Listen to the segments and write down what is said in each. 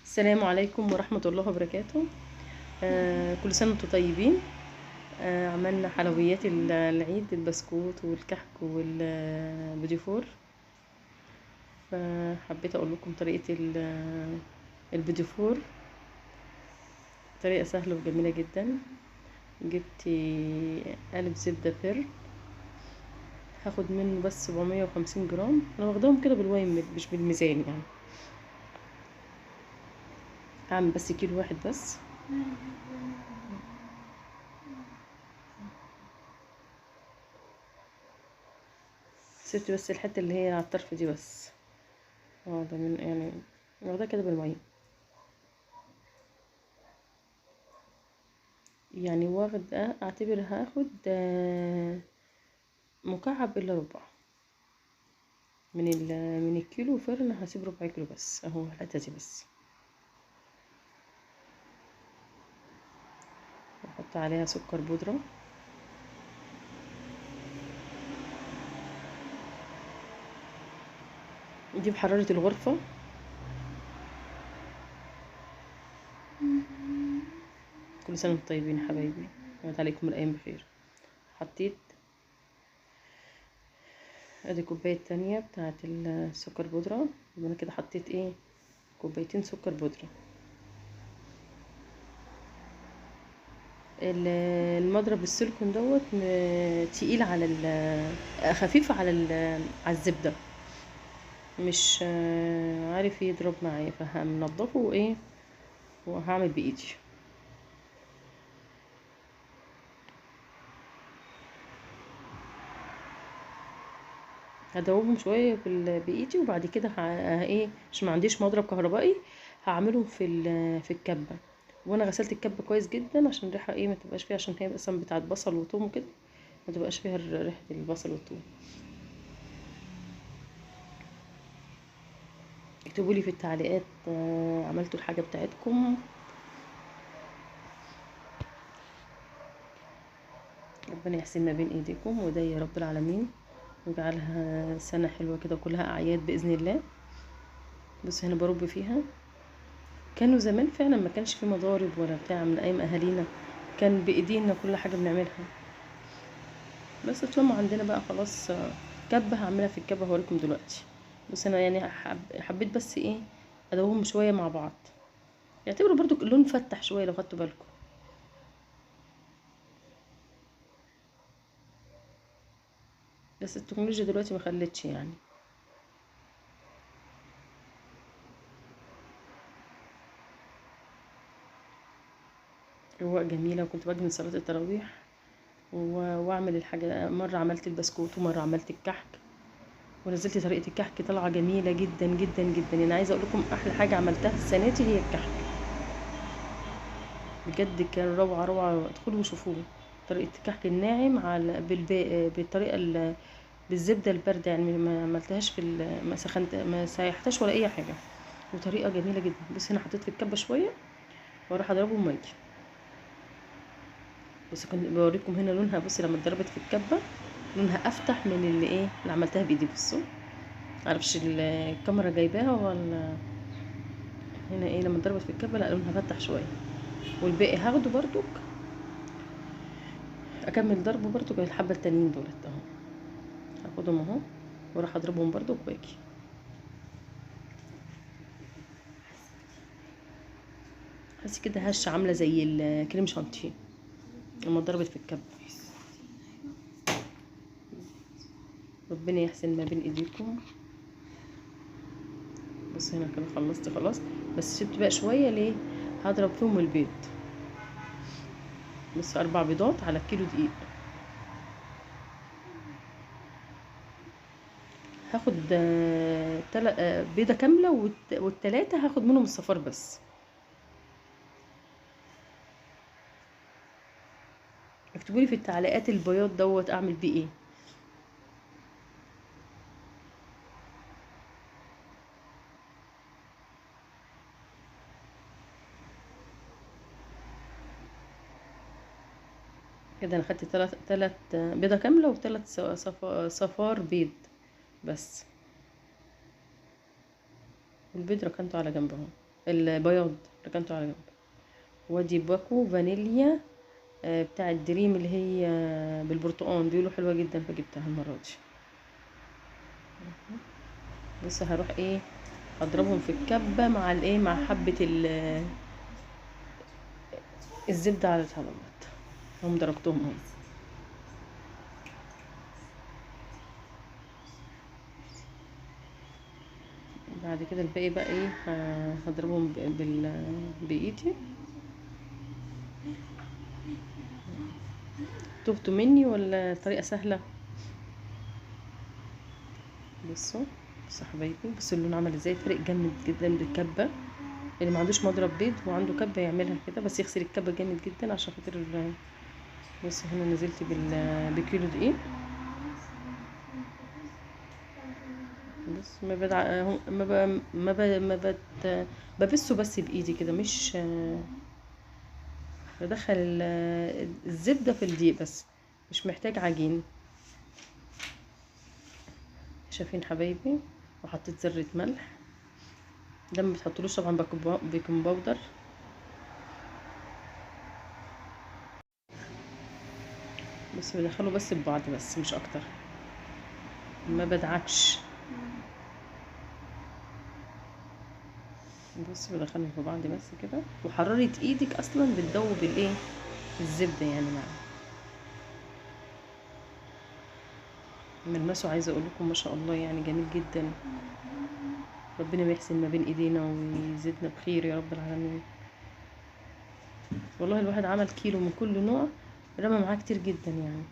السلام عليكم ورحمة الله وبركاته. كل سنة وانتم طيبين. عملنا حلويات العيد، البسكوت والكحك والبيديفور. فحبيت اقول لكم طريقة البيديفور، طريقة سهلة وجميلة جدا. جبت قالب زبدة فر، هاخد منه بس 750 جرام، انا واخداهم كده بالوايم مش بالميزان يعني. هعمل بس كيلو واحد بس. سبت بس الحتة اللي هي على الطرف دي بس، ده من يعني واخداه كده بالمية يعني، واخده اعتبر هاخد مكعب الا ربع من الكيلو فرن، هسيب ربع كيلو بس اهو الحتة دي بس. واحط عليها سكر بودره، دي بحرارة الغرفة. كل سنة وانتم طيبين يا حبايبي، وعاد عليكم الايام بخير. حطيت ادي كوباية تانية بتاعه السكر بودره، يبقى انا كده حطيت ايه، كوبايتين سكر بودره. المضرب السيليكون دوت تقيل على خفيف على الزبدة، مش عارف يضرب معايا، فهنضفه وايه وهعمل بايدي. هدوبهم شوية بايدي، وبعد كده ايه، عشان ما عنديش مضرب كهربائي هعملهم في الكبه. وانا غسلت الكبه كويس جدا عشان الريحة ايه ما تبقاش فيها، عشان هي اصلا بتاعت بصل وثوم وكده، ما تبقاش فيها ريحه البصل والثوم. اكتبوا لي في التعليقات عملتوا الحاجة بتاعتكم. ربنا يحسن ما بين ايديكم وده يا رب العالمين، ويجعلها سنة حلوة كده وكلها اعياد باذن الله. بص هنا برب فيها، كانوا زمان فعلا ما كانش في مضارب ولا بتاع من ايام اهالينا، كان بايدينا كل حاجة بنعملها. بس طالما عندنا بقى خلاص كبه، هعملها في الكبه هوريكم دلوقتي. بس انا يعني حبيت بس ايه ادوبهم شوية مع بعض، يعتبروا برضو اللون فتح شوية لو خدتوا بالكم. بس التكنولوجيا دلوقتي ما خلتش يعني. رواق جميلة، وكنت باجي من صلاة التراويح واعمل الحاجة. مرة عملت البسكوت ومرة عملت الكحك، ونزلت طريقه الكحك طالعه جميلة جدا جدا جدا. يعني عايزه اقول لكم احلى حاجة عملتها السنة دي هي الكحك، بجد كان روعه روعه. ادخلوا وشوفوه، طريقه الكحك الناعم على بالطريقة بالزبده البارده، يعني ما عملتهاش في ما سخنت ما سيحتهاش ولا اي حاجة، وطريقه جميلة جدا. بس هنا حطيت في الكبه شوية واروح اضربهم واجي. بس كنت بوريكم هنا لونها، بصي لما اتضربت في الكبه لونها افتح من اللي ايه اللي عملتها بايدي. بصوا معرفش الكاميرا جايباها ولا هنا ايه، لما اتضربت في الكبه لا لونها فتح شوية. والباقي هاخده برضك اكمل ضربه برضك الحبة التانيين دولت اهو، هاخدهم اهو واروح اضربهم برضك واجي. حاسه كده هشه عامله زي الكريم شانتيه لما اتضربت في الكبه. ربنا يحسن ما بين ايديكم. بص هنا كده خلصت خلاص، بس سبت بقى شوية ليه، هضرب فيهم البيض. بص 4 بيضات على كيلو دقيق. هاخد بيضة كاملة والتلاته هاخد منهم الصفار بس. اكتبولي في التعليقات البياض دوت اعمل بيه ايه. كده انا خدت تلات بيضة كاملة وتلات صفار بيض بس، والبيض ركنته على جنب اهو. البياض ركنته على جنب. وادي باكو فانيليا بتاع الدريم اللي هي بالبرتقال، بيقولوا حلوة جدا فجبتها المرة دي. بس هروح ايه اضربهم في الكبه مع الايه، مع حبه الزبدة على الهواء. هم ضربتهم اهو. بعد كده الباقي بقى ايه هضربهم بايدي. تهتوا مني ولا طريقه سهلة؟ بصوا بصوا حبايبي، بصوا اللون عمل ازاي، فرق جامد جدا بالكبه. اللي ما عندوش مضرب بيض وعنده كبه يعملها كده، بس يغسل الكبه جامد جدا عشان خاطر. بصوا هنا نزلت بكيلو دقيق. بص ما بدع ما ب... ما ب... ما بت... ببسه بس بايدي كده، مش بدخل الزبدة في الدقيق بس، مش محتاج عجين. شايفين حبايبي؟ وحطيت ذره ملح، ده ما بتحطلوش طبعا baking powder. بس بدخله بس ببعض بس مش اكتر، ما بدعكش. بص بدخلهم في بعض بس كده. وحرارة ايدك اصلا بتدوب الايه الزبدة يعني. معايا ملمسه، عايزه اقول لكم ما شاء الله يعني جميل جدا. ربنا يحسن ما بين ايدينا ويزيدنا بخير يا رب العالمين. والله الواحد عمل كيلو من كل نوع، رمى معاه كتير جدا يعني.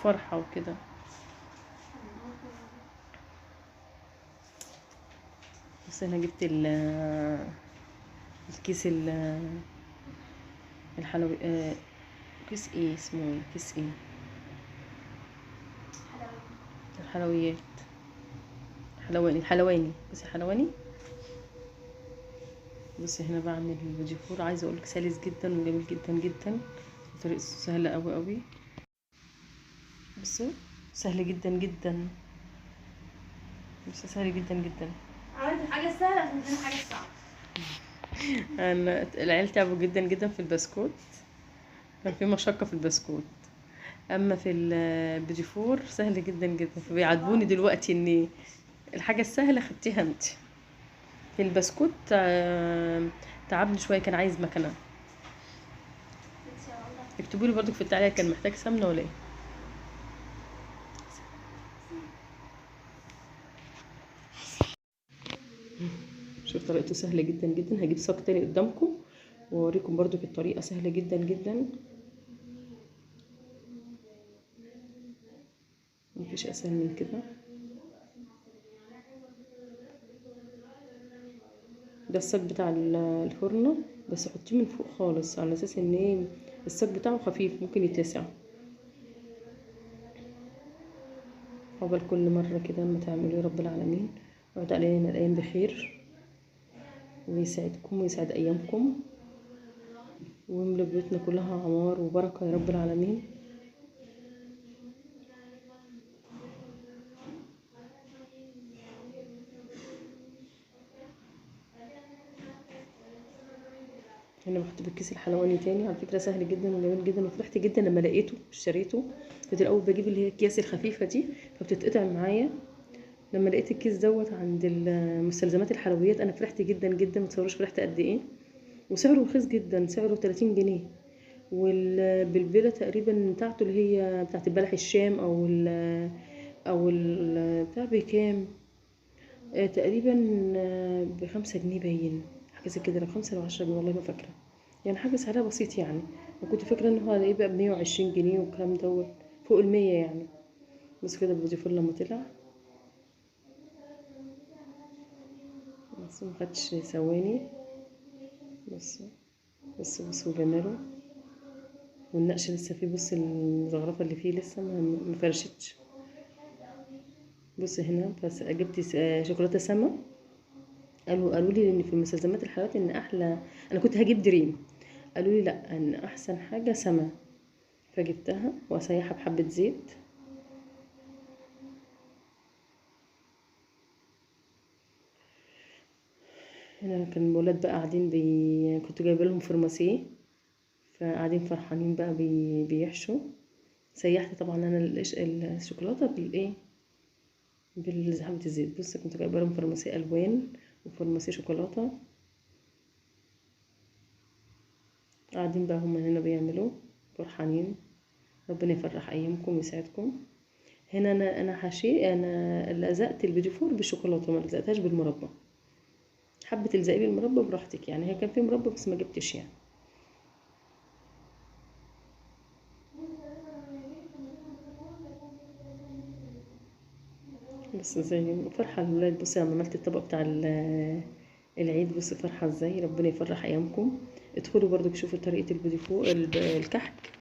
فرحه وكده. بس انا جبت الكيس الحلوي، كيس ايه اسمه، ايه كيس ايه الحلويات، حلواني حلواني، بس حلواني. بصي هنا بعمل البيتي فور، عايزه اقولك سلس جدا وجميل جدا جدا، طريقته سهلة قوي قوي. بصوا سهل جدا جدا، بصوا سهل جدا جدا. عملت حاجة سهلة عشان تعمل حاجة صعبة. انا العيال تعبوا جدا جدا في البسكوت، كان في مشقة في البسكوت، اما في البيتي فور سهل جدا جدا. فبيعاتبوني دلوقتي ان الحاجة السهلة خدتيها انت. في البسكوت تعبني شوية، كان عايز مكنه. اكتبوا لي برضك في التعليق كان محتاج سمنه ولا ايه. شوف طريقته سهلة جدا جدا. هجيب صاج تاني قدامكم واوريكم برضك الطريقة سهلة جدا جدا، مفيش اسهل من كده. ده الصاج بتاع الفرن، بس حطيه من فوق خالص على اساس ان ايه الصاج بتاعه خفيف ممكن يتلسع. عقبال كل مرة كده اما تعملوا يا رب العالمين، ويعود علينا الايام بخير، ويسعدكم ويسعد ايامكم، ويملى بيوتنا كلها عمار وبركة يا رب العالمين. هنا بحط بالكيس الحلواني تاني، على فكرة سهل جدا وجميل جدا، وفرحت جدا لما لقيته اشتريته. كنت الاول بجيب اللي هي الاكياس الخفيفة دي فبتتقطع معايا، لما لقيت الكيس دوت عند مستلزمات الحلويات انا فرحت جدا جدا، ما تصوروش فرحت قد ايه. وسعره رخيص جدا، سعره 30 جنيه، والبلبله تقريبا بتاعته اللي هي بتاعت البلح الشام او ال بتاع بكام تقريبا ب5 جنيه باين، حاجة زي كده، لو 5 لو 10 جنيه والله ما فاكره يعني، حاجة سعرها بسيط يعني. وكنت فاكره ان هو هيبقى ب120 جنيه والكلام دوت فوق 100 يعني. بس كده البيتي فور لما طلع بس ما خدش ثواني. بصوا بصوا بصوا جماله، والنقش لسه فيه، بص الزخرفه اللي فيه لسه ما فرشتش. بص هنا بس جبت شوكولاتة سما، قالوا لي ان في مستلزمات الحلويات ان احلى، انا كنت هجيب دريم، قالوا لي لا ان احسن حاجة سما، فجبتها واسيحها بحبه زيت. هنا كان الولاد بقى قاعدين كنت جايبه لهم فرماسيه، فقاعدين فرحانين بقى بيحشوا. سيحت طبعا انا الشوكولاتة بالايه، بالحبه الزيت. بص كنت جايبه لهم فرماسيه الوان وفرماسيه شوكولاتة، قاعدين بقى هم هنا بيعملوا فرحانين. ربنا يفرح ايامكم ويسعدكم. هنا انا حشي، انا لزقت البيتيفور بالشوكولاته، ما لزقتهاش بالمربى. حابة تلزقيه بالمربى براحتك يعني، هي كان في مربى بس ما جبتش يعني. بس زي فرحه الولاد. بصي لما عملت الطبق بتاع العيد، بصي فرحه ازاي. ربنا يفرح ايامكم. ادخلوا برضو شوفوا طريقه البيتيفور الكحك.